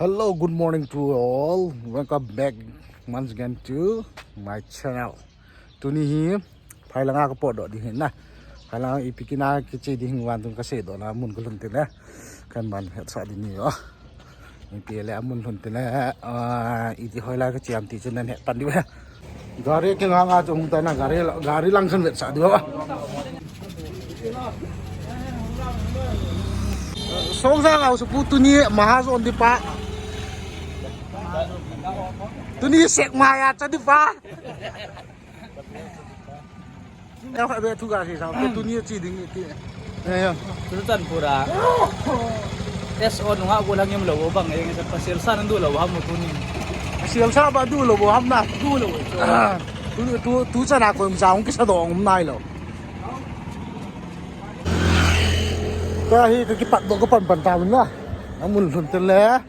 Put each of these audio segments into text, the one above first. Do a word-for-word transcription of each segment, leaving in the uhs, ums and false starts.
Hello, good morning to all. Welcome back once again to my channel. Tuni hi phai langa kapotdoh ding ahin na. Phai langa ipi kina kiche ding ahin vang tung kaseidoh na mun kalhun teng le kahin ban hetsah ding ahi o. Ipi le amun lhun teng le, ah, iti hoilai kache ham ti chu nahet pan diu ahi. Gari kinganga chu hung tai na, gari, gari lang kahin vetsah diu ahi. Songsang Haosapu tuni Mahajon dipa. Tuni Sekmai a cha dipa. Eo kha be thu kasei sa, tuni che ding ti. Eo. Churachandpur a S O nunga golang yom lou bang, eng sa pasal sa nan du lou ham tuni. Pasal sa ba du lou ham na. Du lou. Ah, tu, tu, tu chana ko sa hung kisa dong um nai lou. Tua hi kakipatdoh kapan pan tauvin na. Amun lhun teng le,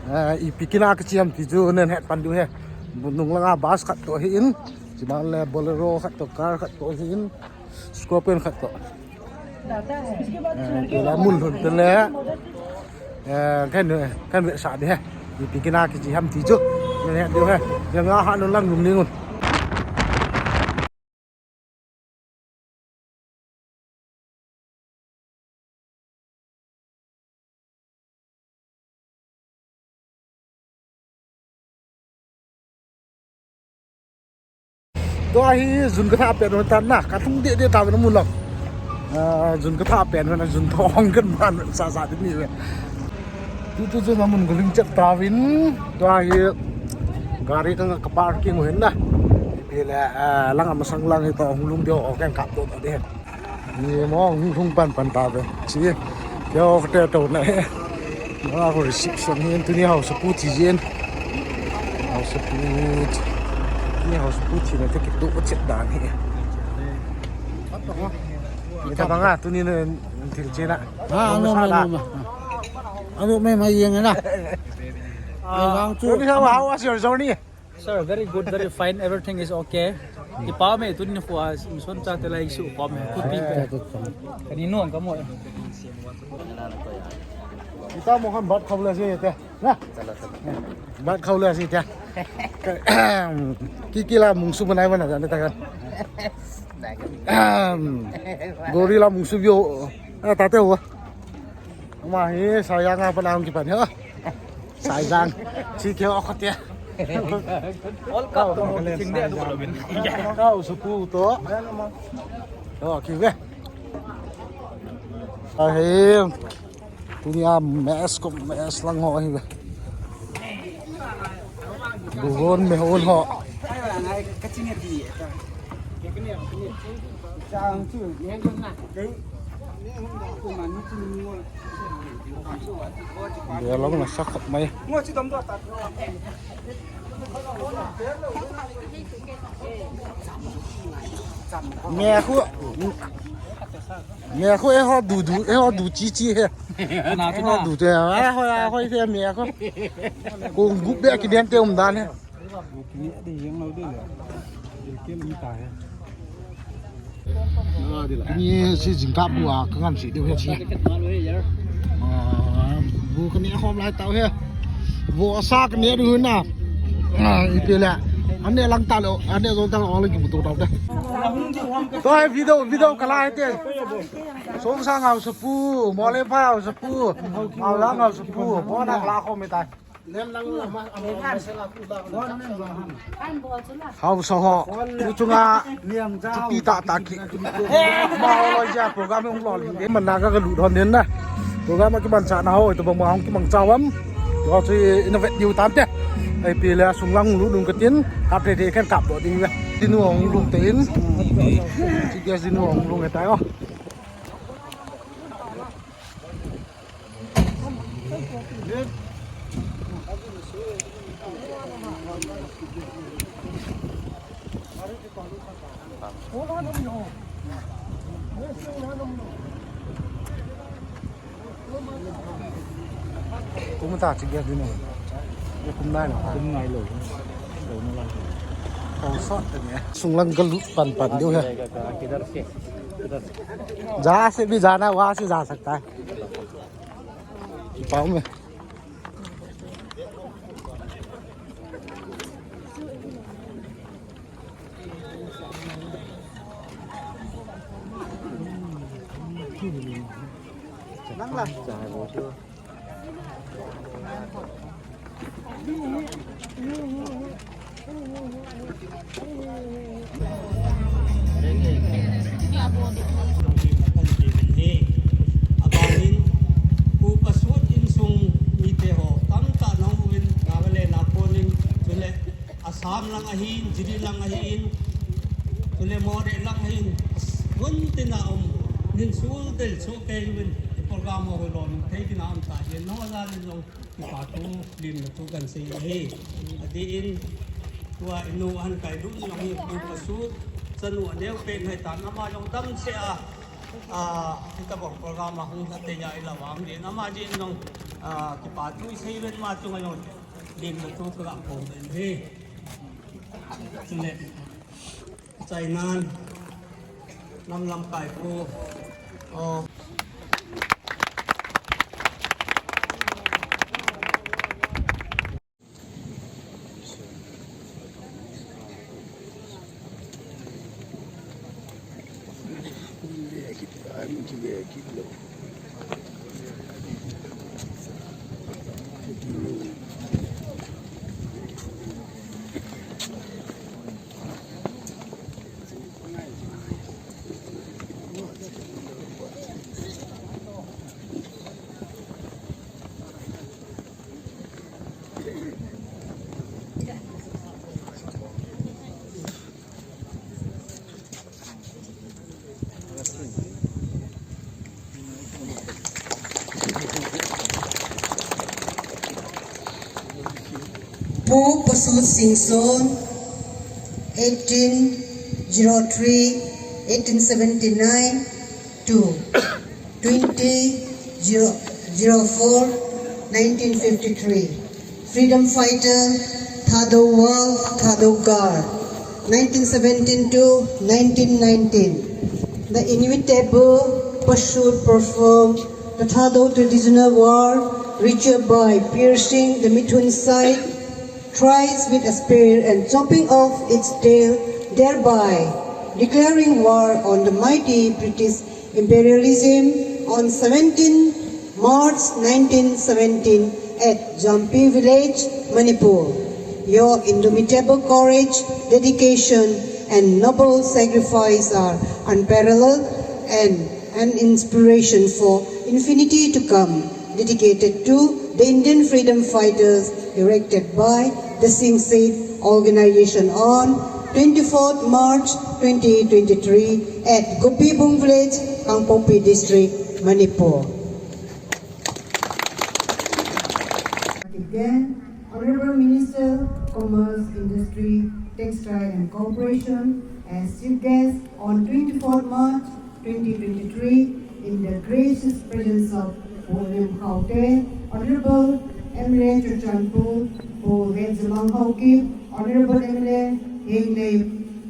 eh, ipi kina kache ham ti chu nahet pan diu ahi. Nung langa bus khat toh ahin. Chubang le Bolero khat toh, car khat toh ahin. Scorpion khat toh. Eh, tua la mun lhun teng le, eh, kahin, kahin vetsah ding ahi. Ipi kina kiche ham ti chu nahet diu ahi. Janga ha nun lang lum ning un. Tua hi jun kathah pen hon tan na, kalhung deh deh tauvin amun lang. Ah, jun kathah pen hon, jun thong kan ban sa sa ding ahi ve. Tutu jun amun kalhung chet tauvin, tua hi gari kanga kaparking u ahin na. Ipi le, ah, langa masang lang hi toh hung lhung diu, kahin kapdoh ding ahi. Ni mo hung lhung pan pan tauve. Chi. Keo kate to na he. Mo ko reception hi tuni Haosapu thi jin. Haosapu. Ni Haosapu thina te kitoh chet dan hi. Ni ta banga tuni na thil chena. Ah, ano mai, ano mai. Ano mai mai yang na. Ah, bang chu. Tuni how, how was your journey? Sir, very good, very fine. Everything is okay. Ipa me tuni khu a, mission cha te lai su kom he. Khu pi pe. Kani nuang ka mo. Ita mo khan bat khau le si te. Na. Bat khau le si te. Ki ki la mung su banai bana jane ta kan. Gorilla mung su bio. Ah, ta te ho. Ama hi Saijang a pat a hung kipan hi. Saijang. Chi keo a khote. All cup to mo ching de du lo bin. Haosapu to. To ki ve. A hi. Tuni a mess ko mess lang ho hi ve. Buhon me hon ho. Dia long na sak mai. Me khu. Me khu e ho du du, e ho du chi chi he. Na e ho du te, a ho a ho te me khu. Kung gup be ki den te um dan he. Ni si jingkah bu a ka ngan si deu he si. Ah, bu ka ne khom lai tau he. Bu sa ka ne du na. Ah, ipi le. Ane lang ta lo, ane zong ta lo, lang ki bu to tau te. To hai video, video ka lai te. Songsang Haosapu, Molenphai Haosapu, Aolang Haosapu, bona ka la khom tai. Haosa ho, tu chunga, thupi tah tah ki. Ma ho loi jeh a program hung lolhing ding. Aman a ka lut hon ding na. Program a kimanchahna ho, itobang bang hung kimangcha u ham. Ho chu i na vet diu tam te. Ipi le sunglang lut ding katin, kap le de khen kap doh ding ve. Dinu hung lhung te in. Chi guest dinu hung lhung e tai o. Kum ta chi guest dinu. Kum nai lo. Kum nai lo. Lo na la. Ko sot te ne. Sunglang ka lut pan pan diu he. Kidhar se? Kidhar se? जहाँ से भी जाना, वहाँ से जा सकता है। पाऊँ मैं? Abanin, Pu Pasut insung mite ho tamtah nahung uvin, Nagaland a konin, chule Assam lang ahin, Jiri lang ahin, chule Moreh lang ahin, mun tina um, nin sul del so kei uvin, program ho lo, thei tina um ta hin, no, ajan in jong, Kipa thu, lim na thu kan sei ahi. Adin, tua inu ahin kai lut jong hi, Pu Pasut, chanu aneo pen hai tan, ama jong dam se a, a, kita bang program a hung na te ya ila wang din, ama din jong, a, kipa thu sei ven ma chung a jong, lim na thu ka pon den hi. Chule, Chainan, nam lamkai pu, oh. Pu Pasut Singson, eighteen zero three, eighteen seventy-nine to twenty zero four, nineteen fifty-three. Freedom fighter Thadou Wal, Thadou Gar, nineteen seventeen to nineteen nineteen. The inimitable Pasut performed the Thadou traditional war ritual by piercing the Mithun side thrice with a spear and chopping off its tail, thereby declaring war on the mighty British imperialism on seventeen March nineteen seventeen at Jampi village, Manipur. Your indomitable courage, dedication, and noble sacrifice are unparalleled and an inspiration for infinity to come. Dedicated to the Indian freedom fighters, erected by the Singsit organization on twenty-fourth March twenty twenty-three at Gopibung village, Kangpokpi district, Manipur. Again, Honorable Minister, Commerce, Industry, Textile and Cooperation, as chief guest on twenty-fourth March twenty twenty-three, in the gracious presence of Pu Lim Khaute, Honorable M L A Churachandpur, Pu Hetjalang Haokip, Honorable M L A Henglei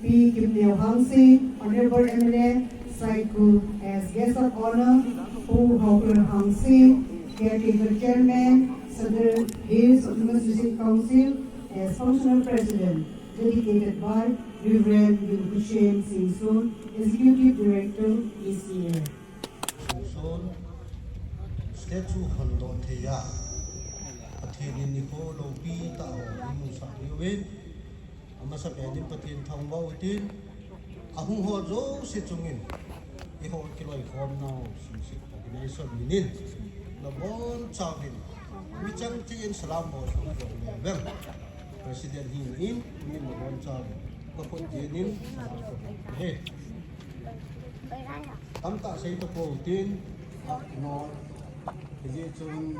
P Kimneo Hangsing, Honorable M L A Saikul as guest of honor, Pu Haokip Hangsing, Caretaker Chairman, Sadar Hills Autonomous District Council, as Functional President, dedicated by Reverend Lim Hussein Singson, Executive Director, E C A. Singson, statue hon don thei a, Pathen in nikho loupi tah ho eimusah diuvin, amasapen in Pathen thangvah utin, ahung ho jouse chungin, eiho kiloikhomnau Singsit organization minin, nabonchauvin, michang tin salam bol sung jong le veng. President hina in, tunin nabonchauvin, kakhut jengin, salam bol uve. Tamtah sei tapou tin, ah, no, hijeh chun,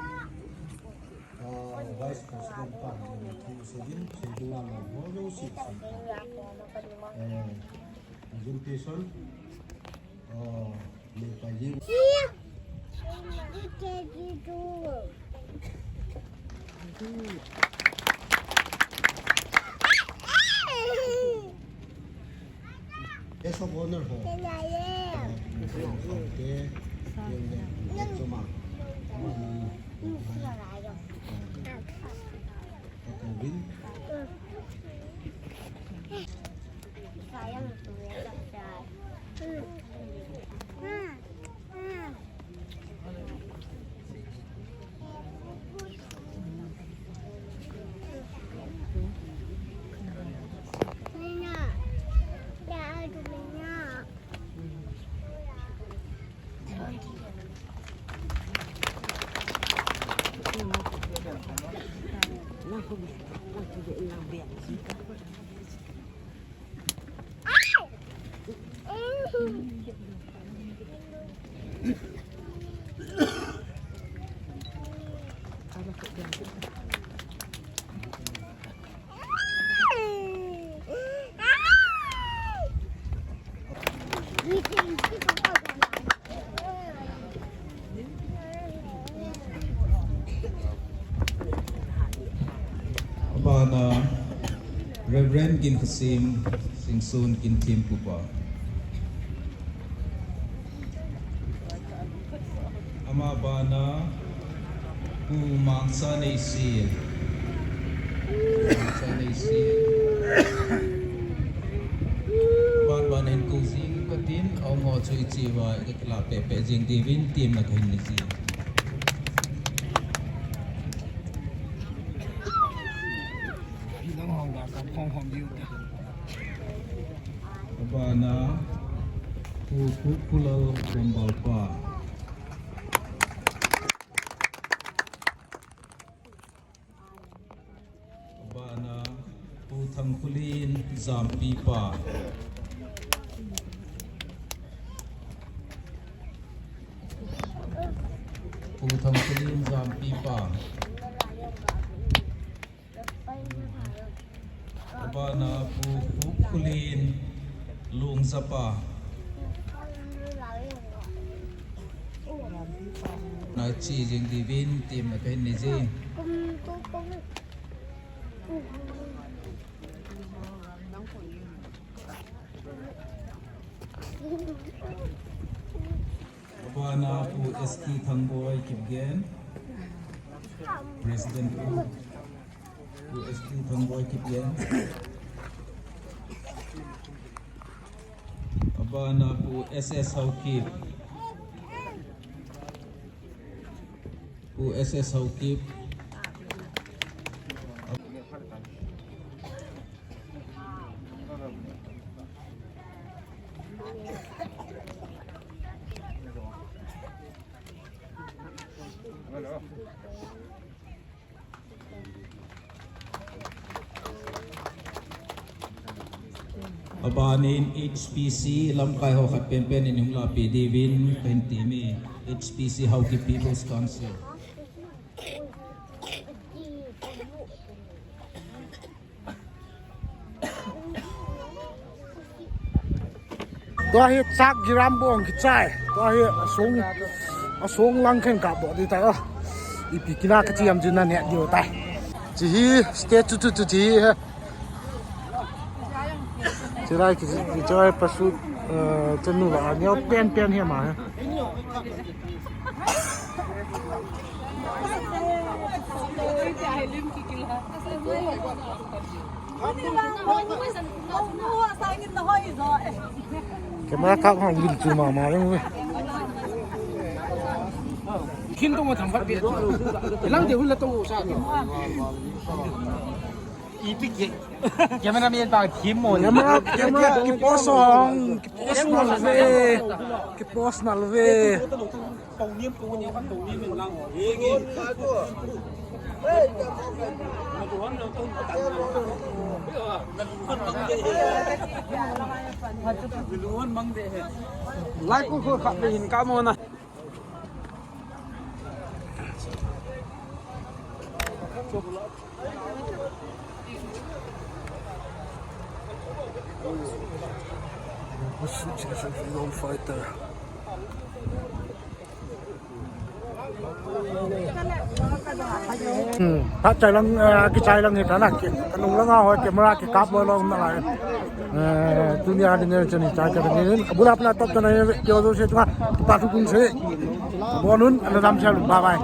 ah, Vice President pan jong thu seiyin, sei dinga lou ho jouse sei. Eh, presentation, ah, Meipai jing. Guest of honor ho. Ah, President Khaute, President Joma. Amani, ah, Khaute Win. Abana, Reverend Ginkhasim Singson Kinthempupa. Ama bana, Pu Mangsa Neisi. Mangsa Neisi. Ban ban hin kou jing katin, aum ho chu iche uva, ikilah pehpeh jing diuvin, temna kahin nei ji. Abana, Pu Pu Pulal Bombalpa. Abana, Pu Thangkhulin Jampipa. Pu Thangkhulin Jampipa. Abana Pu, Pu Khulin Lungzapa. Na chi jing diuvin temna kahin nei ji. Abana Pu S T Thangboi Kipgen, President Pu, Pu S T Thangboi Kipgen. Abana Pu S S Haokip. Pu S S Haokip. Abanin H P C lamkai ho khat penpen in hung lahpeh diuvin kahin teme. H P C Haokip People's Council. Tua hi chak giram bong kichai. Tua hi asung, asung lang khen kap doh ding tai o. Ipi kina kachi am jin na neh diu tai. Chi hi statue chu chu chi hi. Chilai ki, kichai pasut, eh, chanu la neo pen pen hi ma hi. Camera kap hong gil chu ma ma jong ve. Khin tong ma tham khat pe. Lang de hun la tong u sa. Ipi ke. Camera man pa thim mo. Camera, camera ki post hong, ki post nal ve. Ki post nal ve. Lai ku khu khat le hin ka mo na. Freedom fighter. Hmm. Phat chai lang, eh, kichai lang hi ta na, ki, kanung lang a hoi camera kikap loi loi na lai. Eh, tunia dinner chani chai ka ni. Abula apna top chana ye, kyo do se chunga, pa thu kun se. Bonun, ana dam chal, bye bye.